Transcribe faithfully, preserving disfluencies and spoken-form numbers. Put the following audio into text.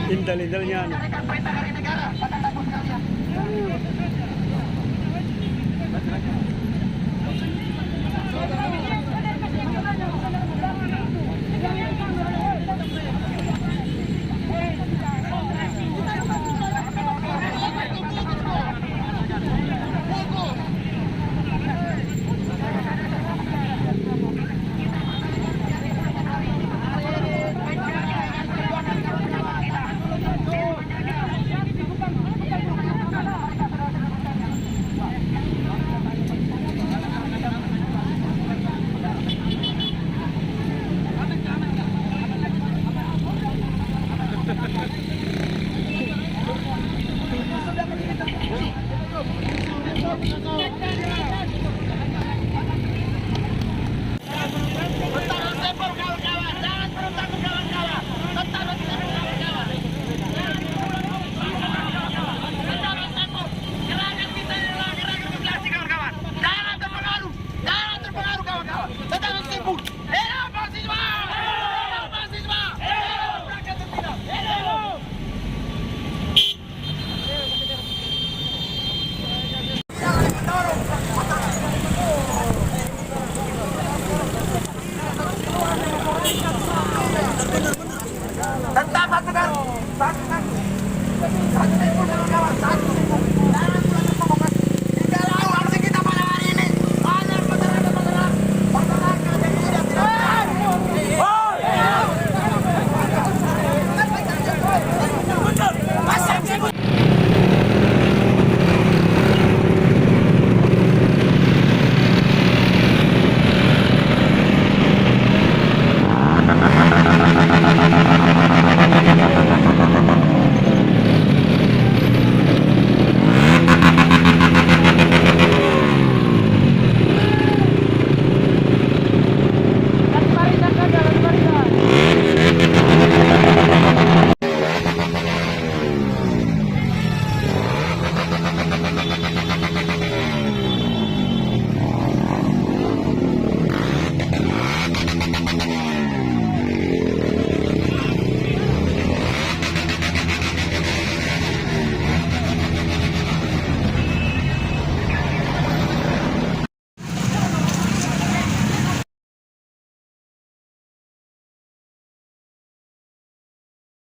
Intel-intelnya anu. Tentara tempur, kawan-kawan. Jangan turun takut, kawan-kawan. Tentara tempur, kawan-kawan. Tentara tempur. Gerakan kita adalah gerakan kombinasi, kawan-kawan. Jangan terpengaruh. Jangan terpengaruh, kawan-kawan. Tentara tempur. Hidup mahasiswa! Hidup mahasiswa! Hidup rakyat tercinta! Hidup! Tentang satu garis, satu garis. Satu timbul, kawan, satu.